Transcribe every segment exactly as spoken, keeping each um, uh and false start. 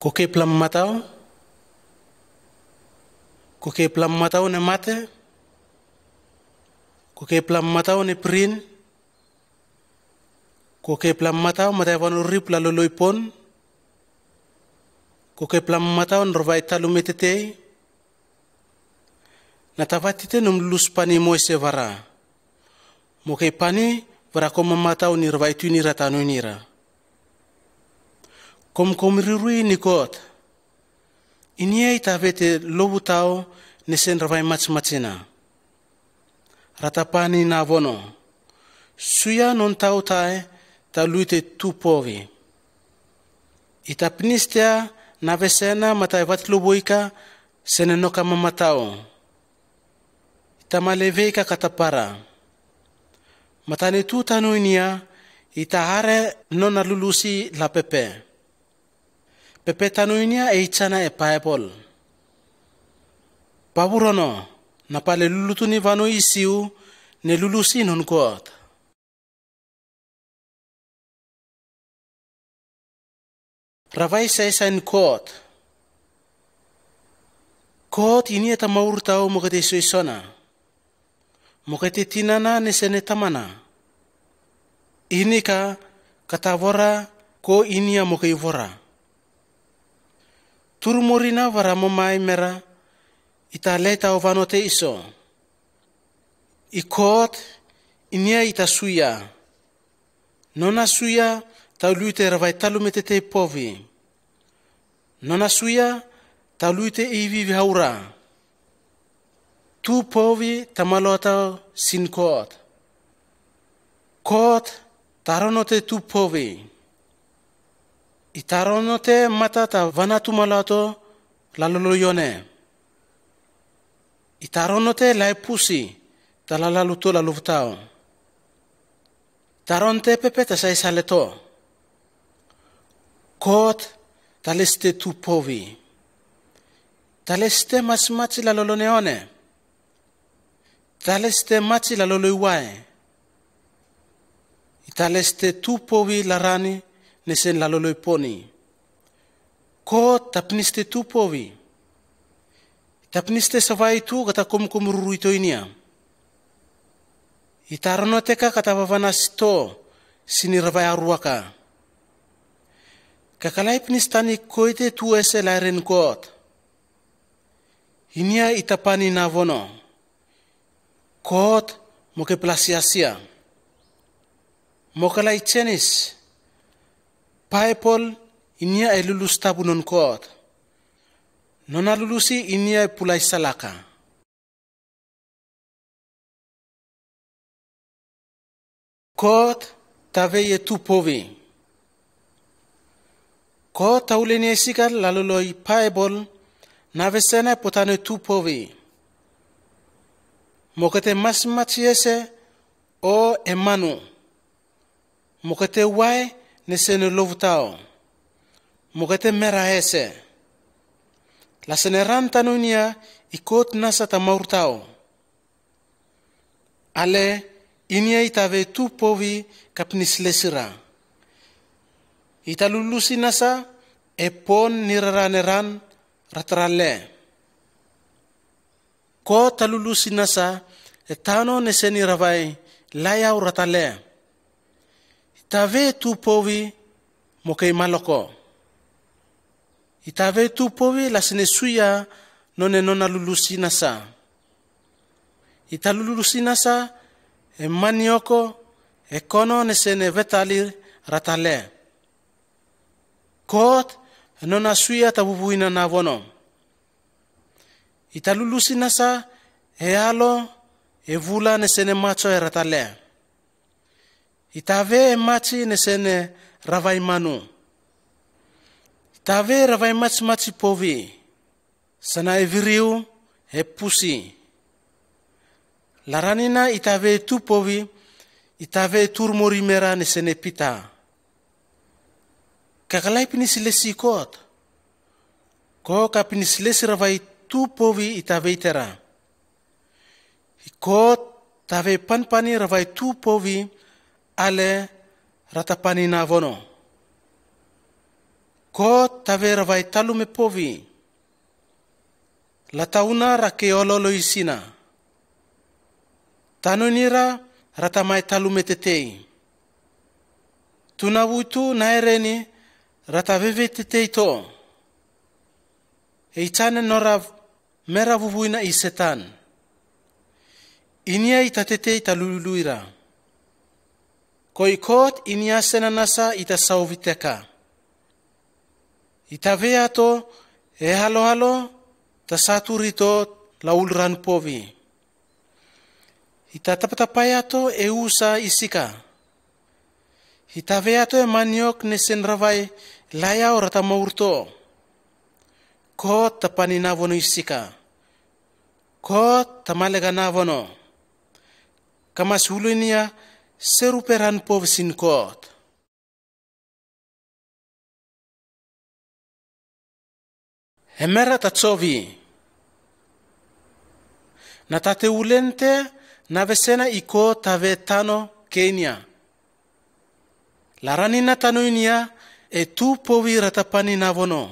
Ko kei plamataw? Ko kei plamataw ne mate? Ko kei plamataw ne prin? Ko kei plamataw mataivanorip laloloipon? Ko kei plamataw ne ravai talumetetei? Na tavatitin o mlulusi pani mo ese vara. Mo kei pani vara ko mamataw ni ravai tuini ra tanoini ra. Ko mkomirirui ni kot. Inia i taveti lovutaw nesen ravai matsmatsina. Ra tapani navono. Suya non tautae ta luite tu povi. I tapnistia navesena mataivatlovoika sene noka mamataw. I tamaleveika katapara. Matane tu tanoinia i tahare nona lulusi la pepe. Pepe tanoinia e itsana e Paipol. Pavurono, na pale lulutuni vano isiu ne lulusi non kot. Ravai saisain kot. Kot inia ta maurtaw mo kete soisona. Mo kete tinana nesene tamana. Inika katavora ko inia mo kei vora. Turumorina vara mo mai mera i ta leta o vano te iso. I kot inia i ta suya. Nona suya ta luite ravai talumetetei povi. Nona suya ta luite ivivi haura. Tu povi ta malotaw sin kot. Kot taronote tu povi. I taronote mata ta vanatu maloto laloloione. I taronote laipusi ta lalaluto lalovutaw. Taronte pepe ta saisaleto. Kot ta leste tu povi. Ta leste matsimatsi laloloneone. Ta leste matsi laloloiwae. I ta leste tu povi larani nesen laloloiponi. Kot ta pniste tu povi. Ta pniste savai tu kata komkomrurui toinia. I taronoteka kata vavanasi to sini ravai aruaka. Kakalai pnistani koite tu ese lairen kot. Inia i tapani navono. Kot mo kei plasiasia. Mo kalai chenis. Paipol inia e lulusi tabu non kot. Nona lulusi inia e pulai salaka. Kot ta veie tu povi. Kot ta ulenia isika laloloi Paipol navesena e potane tu povi. Mo kete matsimatsi ese o e manu. Mo kete wae nesene lovutaw. Mo kete mera ese. Lasene ran tanoinia i kot nasa ta maurtaw. Ale inia i ta vei tu povi ka pnislesira. I ta lulusi nasa e pon ni raraneran ra ta rale. Kot ta lulusi nasa e tano neseni ravai laiaw ra ta le. I ta vei tu povi mo kei maloko. I ta vei tu povi lasene suia none nona lulusi nasa. I ta lulusi nasa e manioko e kono nesene vetali ra ta le. Kot e nona suia ta vuvuina navono. I ta lulusi nasa e alo e vula nesene matso e ra ta le. I ta vei e matsi nesene ravai manu. I ta vei ravai matsimatsi povi. Sana e viriu e pusi. Laranina i ta vei tu povi i ta vei turmorimera nesene pita. Kakalai pnislesi kot. Ko ka pnislesi ravai tu povi i ta vei tera. I kot ta vei panpani ravai tu povi ale ra ta pani navono. Kot ta we ra wai talume powi. Latauna ra ke ololo i sina. Tanoinira ra ta mai talume tetei. Tunawu tu naereni ra ta wewe tetei to. Ei tane nora mera wuwina i Setan. Inia i ta tetei ta luluira. Ko i Kot inia sena nasa i ta sawiteka. I ta weato e halo-halo ta saturi to la ulran powi. I ta tapatapaia to e usa i sika. I ta weato e maniok nesen ra wai laiau ra ta mourto. Kot ta pani nawono i sika. Kot ta maleka nawono. Kamas ulinia serupe ran powi sin Kot. Emera ta tsowi. Na tate ulente na we sena i Kot ta we tano keinia. La ranina tanoinia e tu powi ra ta pani nawono.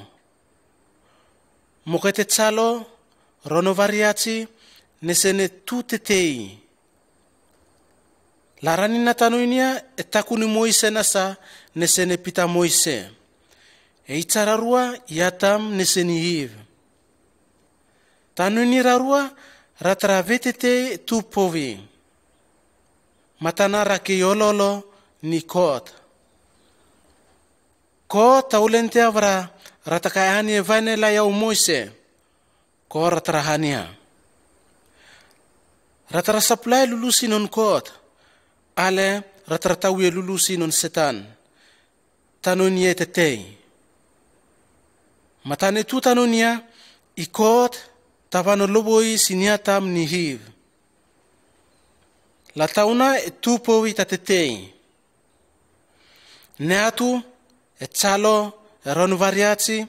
Mo ke te tsalo, rono wariati, nesene tu tetei. La ranina tanoinia e takuni Moise nasa nesene pita Moise. Ei tsararua i Atam neseni Iwi. Tanoinira rua ra ta ra we tetei tu powi. Matana ra ke ololo ni Kot. Kot ta ulente awara ra ta kaia ni e waine laiau Moise. Ko ra ta ra hania. Ra ta ra supply lulusi non Kot. Ale ra ta ra tawi lulusi non Setan. Tanoinia tetei. Matane tu tanoinia i Kot ta wano loboi sini Atam ni Iwi. Latauna e tu powi ta tetei. Neatu, e tsalo, e rono wariati,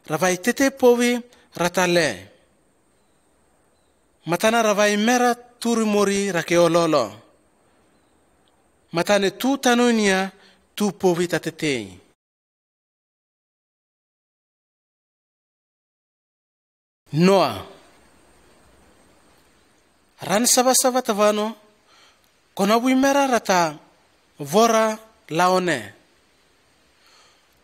ra wai tetei powi, ra ta le. Matana ra wai mera turi mori ra ke ololo. Matane tu tanoinia tu powi ta tetei. Noa. Ran sawasawa ta wano, ko na wi mera ra ta wora laone.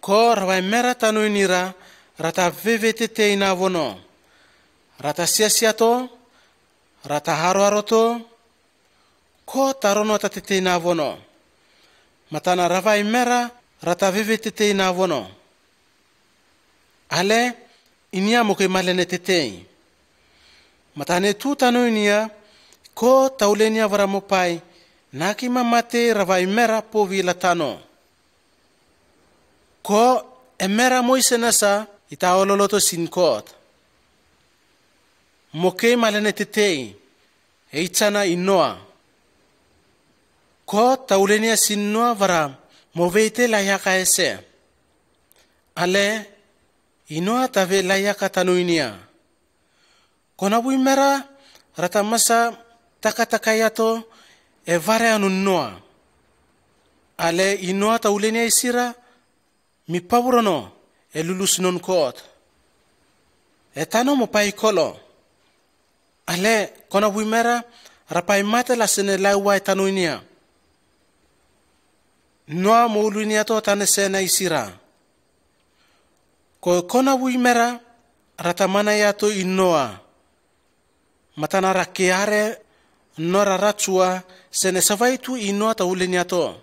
Ko ra wai mera tanoinira ra ta wewe tetei nawono. Ra ta siasiato, ra ta haroharoto, Kot ta rono ta tetei nawono. Matana ra wai mera ra ta wewe tetei nawono. Ale, inia mo ke malene tetei. Matane tu tanoinia, Kot ta ulenia awara mo pai, na ke mamatei ra wai mera powi latano. Ko emera Moise nasa i ta ololoto sin Kot. Mo ke malene tetei, ei tsana i Noa. Kot ta ulenia sin Noa awara mo weitei laiaka ese. Ale, i Noa ta we laiaka tanoinia. Ko na wi mera ra ta masa takatakaia to e ware anon Noa. Ale i Noa ta ulenia isira, mi pawurono e lulusi non Kot. E tano mo pai kolo. Ale ko na wi mera ra pai mate lasene laiwai tanoinia. Noa mo uliniato tane sena isira. Ko ko na wi mera ra ta manaia to i Noa. Matana ra ke are nora ratsua sene sawaitu i Noa ta uleniato.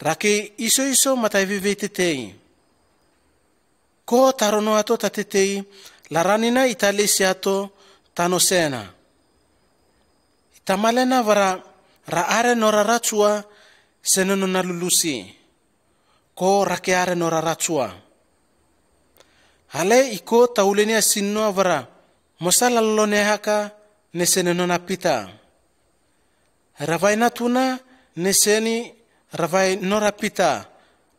Ra ke isoiso mata wewe tetei. Ko ta ronoato ta tetei, la ranina i ta lesiato tano sena. I ta malena awara ra are nora ratsua sene nona lulusi. Ko ra ke are nora ratsua. Ale i Kot ta ulenia sin Noa awara mo sa lalone haka nesene nona pita. Ra wai natuna neseni ra wai nora pita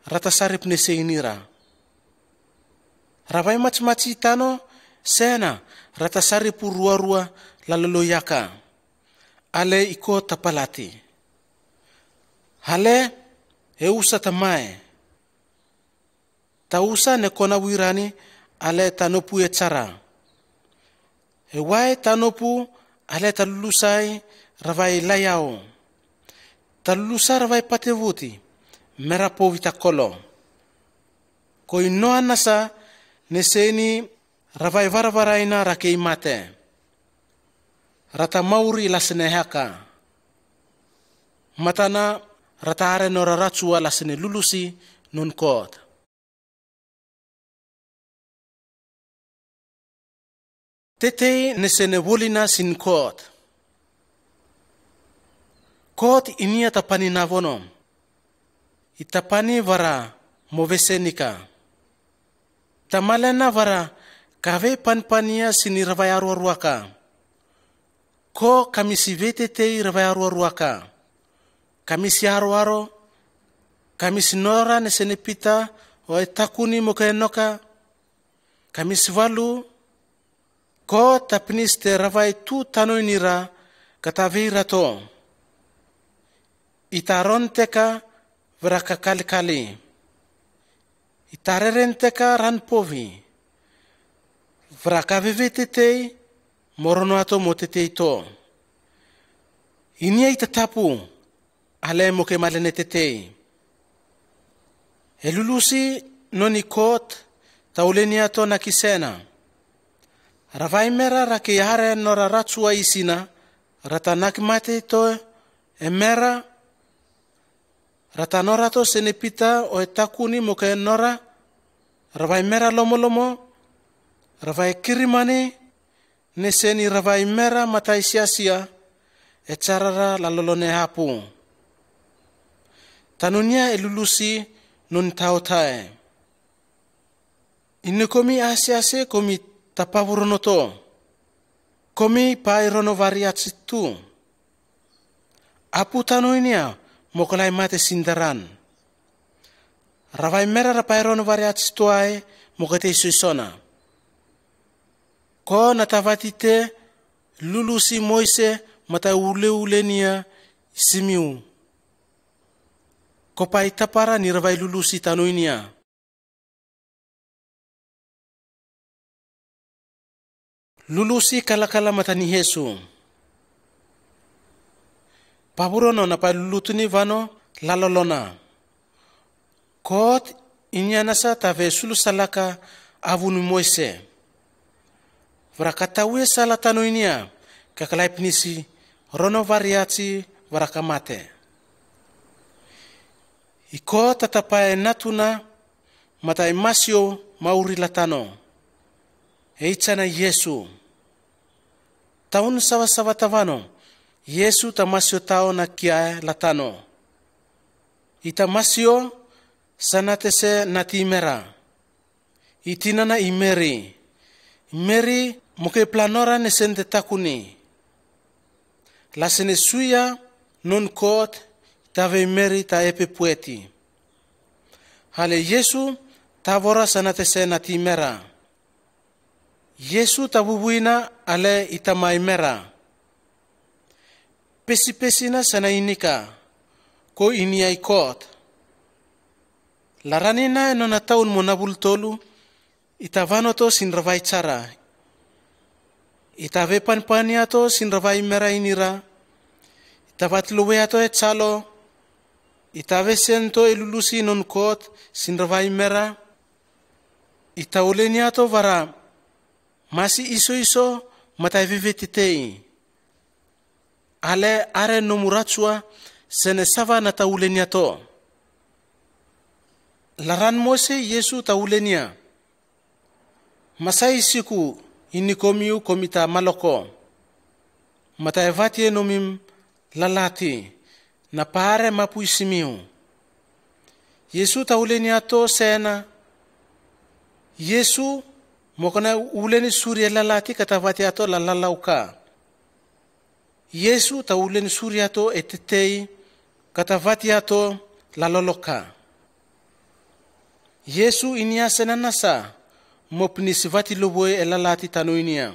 ra ta sarip neseinira. Ra wai matimati tano sena ra ta sarip ruarua laloloiaka. Ale i Kot ta palati. Ale e usa ta mae. Ta usa ne kona wirani, ale ta nopu e tsara. Ewae ta nopu, ale ta lulusai ravai laiau. Ta lulusa ravai patevuti, mera povi ta kolo. Ko inoa nasa, ne seni ravai varavaraina ra kei mate. Ra ta mauri lasene haka. Matana, ra ta are nora ratsua lasene lulusi non Kot. Tetei ne sene wolina sin Kot. Kot inia tapani navono. I tapani vara mo vesenika. Ta malena vara kave panpania sini ravai aroaroaka. Ko kamisi vetetei ravai aroaroaka. Kamisi aroaro, kamisi nora ne sene pita, o e takuni mo ke noka, kamisi valu, ko ta pinisi te ravai tu tanoinira, ka ta veirato. I ta ronteka, vara ka kalikali. I ta rerenteka ran povi. Vara ka vevetetei, mo rono ato mo tetei to. Inia i ta tapu, ale mo ke malene tetei. E lulusi noni Kot, ta ulenia to na kisena. Ravai mera ra ke are nora ratsua isina, ra ta na kimate to, e mera, ra ta nora to sene pita o e takuni mo ke nora, ravai mera lomolomo, ravai kirimani, ne seni ravai mera matai siasia, e tsarara lalolone apu. Tanonia e lulusi non taotae. Ine komi asiase komi ta pavurono to. Komi pai rono variatsi tu. Apu tanoinia mo kolai mate sindaran. Ravai mera ra pai rono variatsi to ae mo kete isoisona. Ko na ta vati te lulusi Moise matai uleulenia simiu. Ko pai tapara ni ravai lulusi tanoinia. Lulusi kalakala matani Hesu. Pavurono na pai lulutuni vano lalolona. Kot inia nasa ta ve sulusalaka avuni Moise. Vara ka ta wie sala tanoinia, ka kalai pinisi rono variatsi vara ka mate. I Kot ta tapae natuna, matai masio mauri latano. E itsana Yesu. Taun savasava ta vano, Yesu ta masio taona kia latano. I ta masio, sa na tese nati mera. I tinana i Meri. Meri mo ke planora ne sente takuni. Lasene suia non Kot ta ve Meri ta epe pueti. Ale Yesu ta vora sa na tese nati mera. Yesu ta vuvuina ale i ta mai mera. Pesipesina sa na inika, ko inia i Kot. Laranina e nona taun mo navul tolu, i ta vanoto sin ravai tsara. I ta ve panpania to sin ravai mera inira. I ta vatilowe ato e tsalo. I ta ve sento e lulusi non Kot sin ravai mera. I ta ulenia to vara. Masi isoiso matai vevetetei. Ale are nomu ratsua sene sava na ta ulenia to. Laran Moise Yesu ta ulenia. Masai siku ini komiu komi ta maloko. Matai vati e nomim lalati. Na pare mapui simiu. Yesu ta ulenia to sena. Yesu mo kona uleni suri e lalati ka ta vati ato lalalauka. Yesu ta uleni suri ato e tetei ka ta vati ato laloloka. Yesu inia sena nasa mo pinisi vatilowe e lalati tanoinia.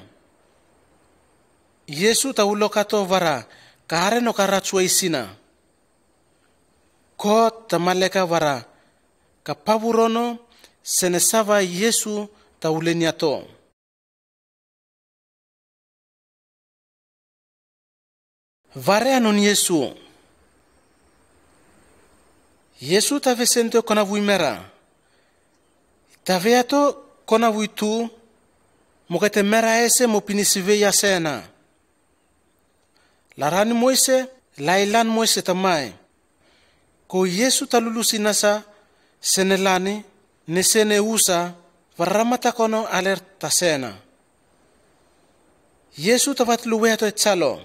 Yesu ta uloka to vara ka are noka ratsua isina. Kot ta maleka vara ka pavurono sene sava Iesu ta ulenia to. Varea non Iesu. Iesu ta ve sento kona vui mera. Ta veia to kona vui tu, mo ke te mera ese mo pinisi veia sena. Larani Moise, lailan Moise ta mai. Ko Iesu ta lulusi nasa, sene lani, ne sene usa, vara matakono aler ta sena. Iesu ta vatiluwea to e tsalo.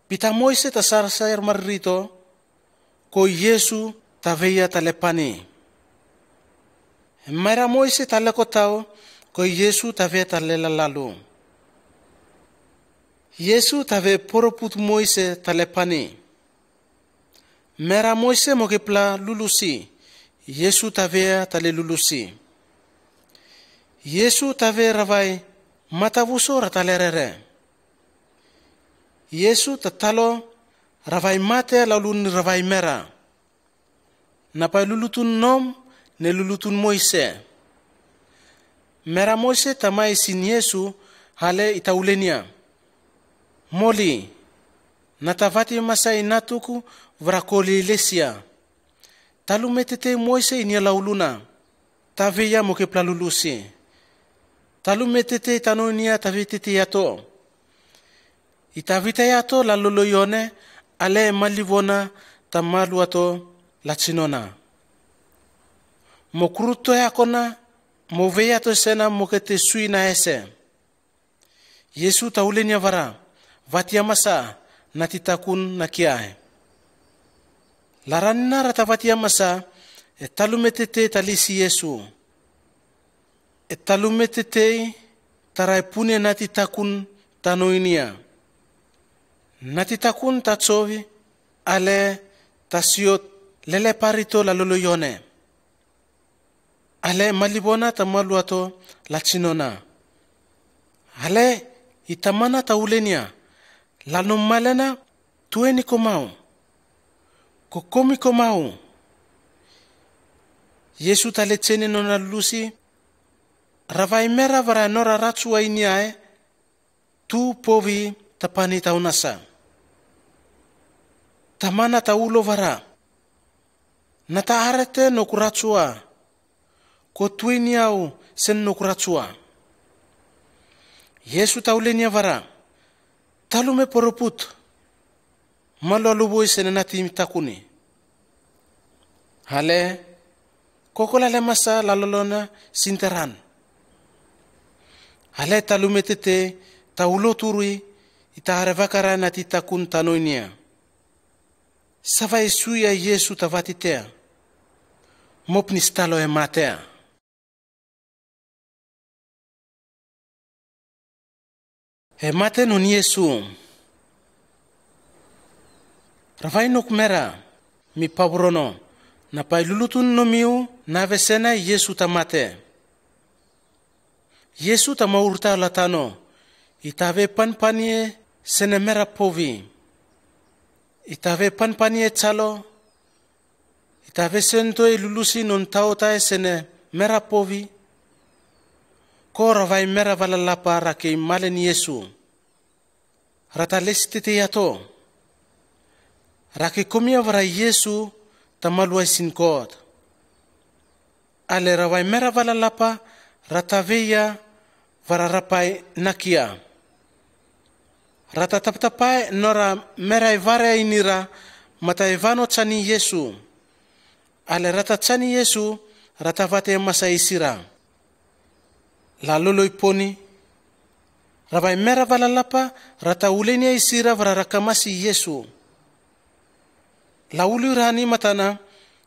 Pita Moise ta sarasar maririto, ko Iesu ta veia ta lepani. Mera Moise ta lekotau, ko Iesu ta veia ta lelalalu. Iesu ta ve poroput Moise ta lepani. Mera Moise mo ke pla lulusi, Iesu ta veia ta lelulusi. Iesu ta ve ravai matavuso ra ta lerere. Iesu ta talo ravai mate lalun ravai mera. Napai lulutun nom ne lulutun Moise. Mera Moise ta mai sin Iesu hale i ta ulenia. Moli, na ta vati masa i natuku vara ko lilesia. Ta lumetete Moise i nia lauluna. Ta veia mo ke pla lulusi. Ta lumetete i tanonia ta veiteteia to. I ta vitaia to lalolo ione, ale malivona ta malua to latsinona. Mo kurutoia kona, mo veia to sena mo ke te suina ese. Iesu ta ulenia vara, vatia masa, nati takun nakiae. Laranina ra ta vatia masa, e ta lumetete ta lisi Iesu. E ta lumetete i ta rai pune nati takun tanoinia. Nati takun ta tsovi, ale ta siot leleparito lalolo ione. Ale malivona ta malua to latsinona. Ale i tamana ta ulenia, lanomalena tueni komau. Kokomi komau. Iesu ta letseni nona lulusi, ravai mera vara nora ratsua iniae, tu povi ta pani taunasa. Tamana ta ulo vara. Na ta arete no kuratsua. Ko tueni au sen no kuratsua. Iesu ta ulenia vara. Ta lume poroput. Malo aluvoi sene nati mi takuni. Ale, kokola le masa lalolona sinteran. Ale ta lumetete, ta ulo turui, i ta arevakara nati takun tanoinia. Sava i suia Iesu ta vatitea. Mo pnistalo e matea. E mate non Iesu. Ravai nok mera, mi pavurono, napai lulutun nomiu, na vesena Iesu ta mate. Iesu ta maurita latano, i ta ve panpanie sene mera povi. I ta ve panpanie tsalo, i ta ve sento i lulusi non taotae sene mera povi. Ko ravai mera valalapa ra ke i malen Iesu. Ra ta lesiteteia to. Ra ke komia vara Iesu ta maluai sin Kot. Ale ravai mera valalapa, ra ta veia, vara rapai nakia. Ra ta tapatapai nora mera i vare inira, mata i vano tsani Iesu. Ale ra ta tsani Iesu, ra ta vate masa isira. Lalolo i poni. Ravai mera valalapa, ra ta ulenia isira vara ra kamasi Iesu. Laulurani matana,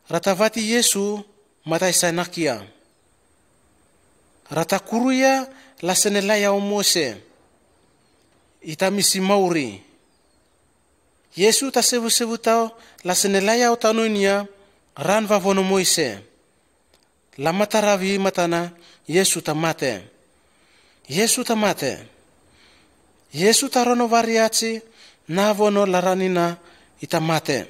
ra ta vati Iesu, mata i sa nakia. Ra ta kuruia, la sene laiau Moise. I ta misi mauri. Iesu ta sevusevu tao, la sene laiau tanoinia, ran vavono Moise. La mata ravi matana, Iesu ta mate. Iesu ta mate. Iesu ta rono variatsi, na vono laranina i ta mate.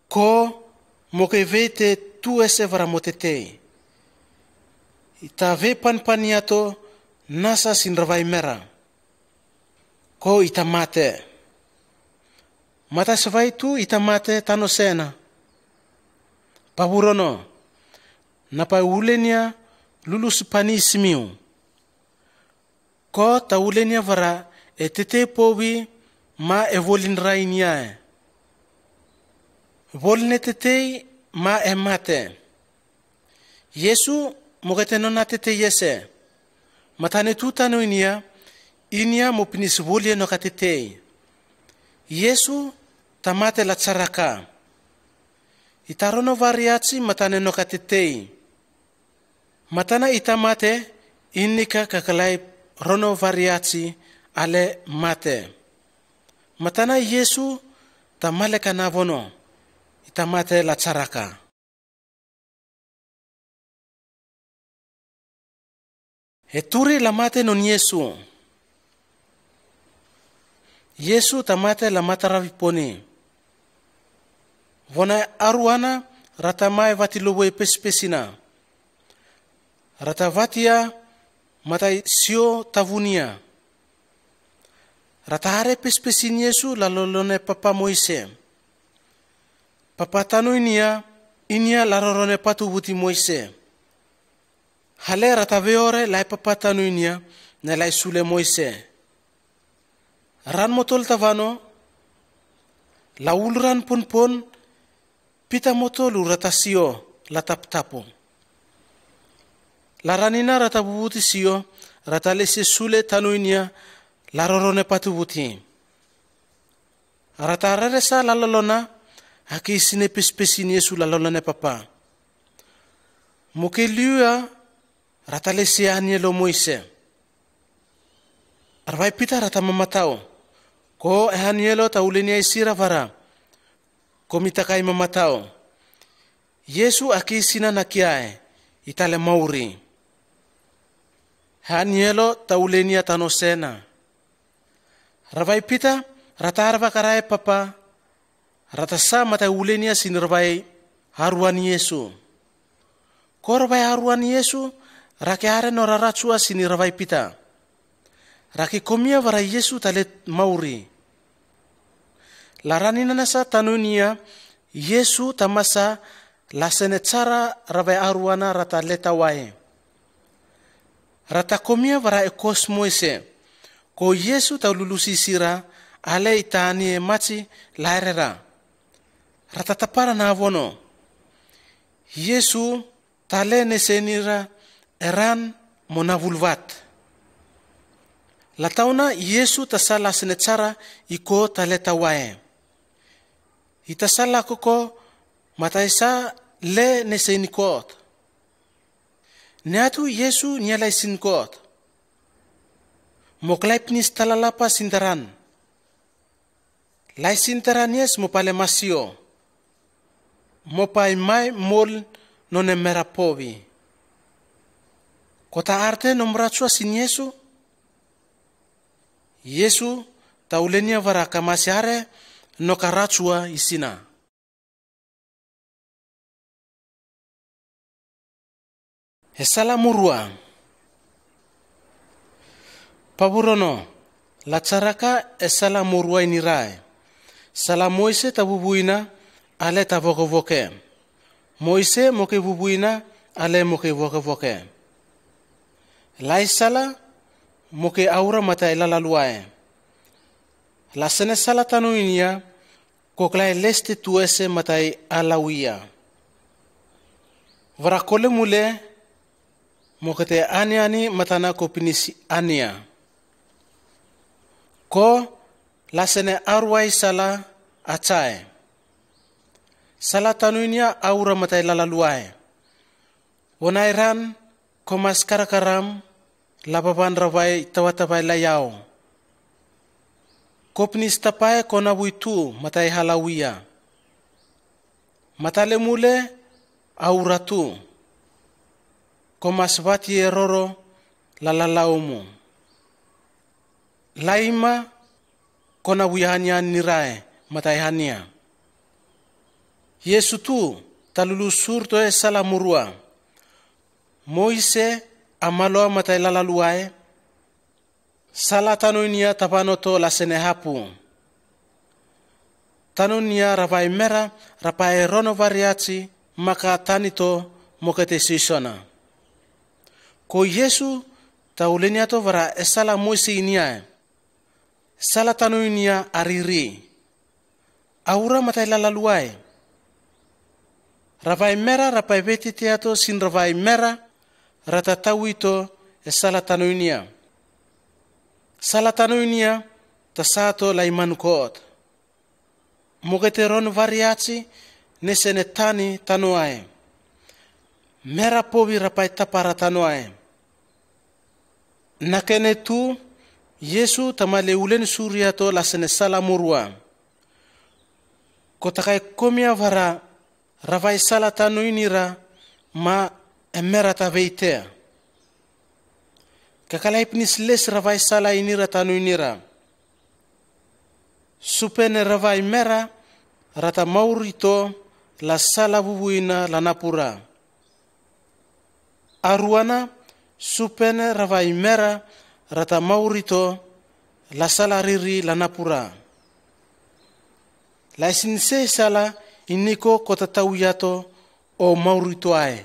Ko, mo ke veite tu ese vara mo tetei. I ta vepanpaniato nasa sin ravai mera. Ko i ta mate. Matasavai tu i ta mate tano sena. Pavuro no. Napa'i wulenia lulusupani simiu. Ko ta wulenia vara e tetei powi ma e volin rainiae. Volin e tetei ma e mate. Iesu mo ke tenona tetei ese. Matane tu tano inia, inia mo pinisi volie no ka tetei. Iesu ta mate la tsaraka. I ta rono variatsi matane no ka tetei. Matana i ta mate, inika kakalai rono variatsi ale mate. Matana Iesu ta maleka navono, i ta mate la tsaraka. E turi la mate non Iesu. Iesu ta mate la mataravi poni. Vona e aruana ra ta mai vati lowe pesipesina. Ra ta vatia matai sio tavunia. Ra ta are pesipesin Iesu la lolone papa Moise. Papa tano inia, inia la rorone patuvuti Moise. Hale ra ta veore lai papa tano inia, ne lai sule Moise. Ran motol tavano, la uluran ponpon, pita motolu ra ta sio, la taptapo. La ranina ra ta vuvuti sio, ra ta lese sule tano inia, la rorone patuvuti. Ra ta reresa la lolona, aki sine pesipesin Iesu la lolone papa. Mo ke liua, ra ta lese anielo Moise. Ravai pita ra ta mamatau. Ko e anielo ta wulenia isira vara. Ko mi takai mamatau. Iesu aki sina nakiae, i ta le mauri. Anielo ta wulenia tano sena. Ravai pita, ra ta arava karae papa, ra ta sa matai wulenia sin ravai aruan Iesu. Ko ravai aruan Iesu, ra ke are no raratsua sin ravai pita. Ra ke komia vara Iesu ta le mauri. La ranina nasa tano inia, Iesu ta masa, la sene tsara ravai aruana ra ta le tawae. Ra ta komia vara e kos Moise. Ko Iesu ta lulusi isira, ale i ta anie matsi, la erera. Ra ta tapara navono. Iesu ta le nesenira eran mo navulvat. La tauna Iesu ta sa la sene tsara i ko ta le tawae. I ta sa la koko matai sa le nese inikot. Niatu Iesu nia laisin kot. Mo ke lai pinis talalapa sindaran. Laisin taran Iesu mo pale masio. Mo pai mai mol none mera powi. Ko ta arte no mratsua sin Iesu. Iesu ta wulenia vara ka masi are no ka ratsua isina. E sala murua. Pavuro no, la tsaraka e sala murua inirae. Sala Moise ta vuvuina, ale ta vokevoke. Moise mo ke vuvuina, ale mo ke vokevoke. Lai sala mo ke aura matai lalaluae. La sene sala tano inia, ko ke lai leste tuese matai alawia. Vara ko le mule, mo ke te aniani matana ko pinisi ania. Ko la sene aruai sala atsae. Sala tano inia aura matai lalaluae. Wonairan ko mas karakaram la vavan ravai tawatawai la yao. Ko pinis tapae ko nawui tu matai halawia. Mata le mule aura tu. Ko mas vati e roro la lalaumu. La ima ko nawui anian nirae matai ania. Iesu tu ta lulusur to e sala murua. Moise a maloa matailalaloae, sala tanoinia ta vanoto lasene hapu. Tanoinia ra vaimera ra pae rono variati maka tani to mokete sisoana. Ko Iesu ta ulenia to vara e sala Moise iniae. Sala tanoinia a riri. Aura matailalaloae. Ra vaimera ra pae vetetea to sin ra vaimera ra ta tawi to e sala tanoinia. Sala tanoinia ta sa to laiman Kot. Mokete rono variati ne sene tani tanoae. Mera povi ra pae tapara tanoae. Nakene tu, Iesu ta male ulen suria to lasene sala murua. Ko ta kai komia vara ra vaisala tanoinira ma e mera ta veitea. Ka kalai pinis les ra vaisala inira tanoinira. Supene ra vaimera ra ta mauri to la sala vuvuina la napura. Aruana, supene ra vaimera ra ta mauri to la sala riri la napura. Laisinise sala iniko ko ta tawia to o mauri to ae.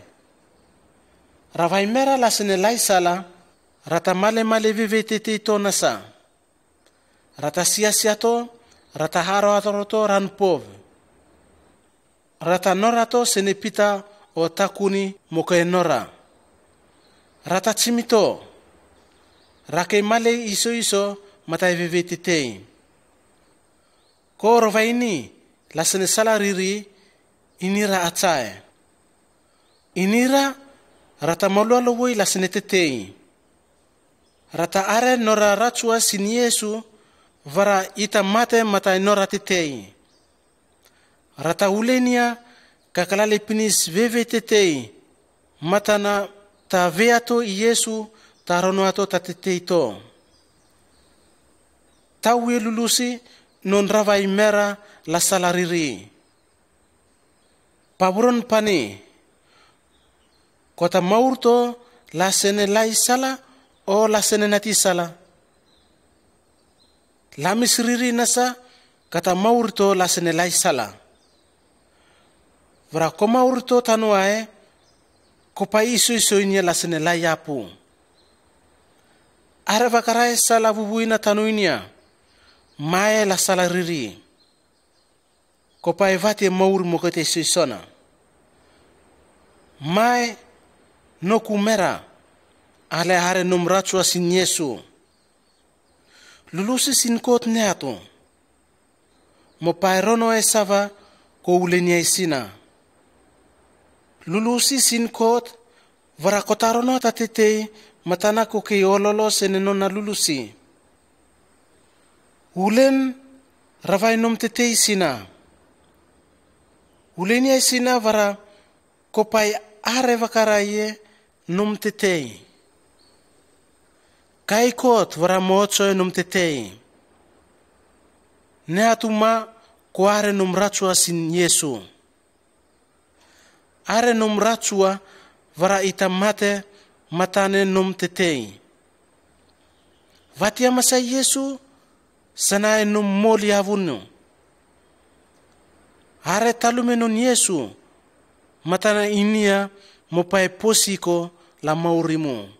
Ra vaimera lasene laisala ra ta malemale vevetetei to nasa. Ra ta siasia to, ra ta haroharoa to ran pov. Ra ta nora to sene pita o takuni moke nora. Ra ta timi to. Ra kei male isoiso matai vevetetei. Ko ra vaini lasene sala riri inira atae. Inira ra ta malualowoi lasene tetei. Ra ta are nora ratsua sin Iesu vara i ta mate matai nora tetei. Ra ta ulenia ka kalale pinis vevetetei matana ta veiato Iesu ta ronoato ta tetei to. Tawi lulusi non ra vaimera la sala riri. Pavuron pani. Ko ta mauri to lasene laisala o lasene natisala. Lamis riri nasa ka ta mauri to lasene laisala. Vara ko mauri to tanoae ko pae isoiso inia lasene laiapu. Are vakarae sala vuvuina tanoinia. Mae la sala riri. Ko pae vate mauri mokete isoisoana. Mae noku mera ale are nom ratsua sin Iesu. Lulusi sin Kot neatu. Mo pae rono e sava ko ulenia isina. Lulusi sin Kot vara ko ta rono ta tetei matana ko kei ololo sene nona lulusi. Ulen ra vai nom tetei isina. Ulenia isina vara ko pae are vakaraie nom tetei. Kai Kot vara mo otsoe nom tetei. Neatu ma ko are nom ratsua sin Iesu. Are nom ratsua vara i ta mate matane nom tetei. Vatiama sa Iesu sanae nom moli avunu. Are talume non Iesu matana inia mo pae posiko la maurimu.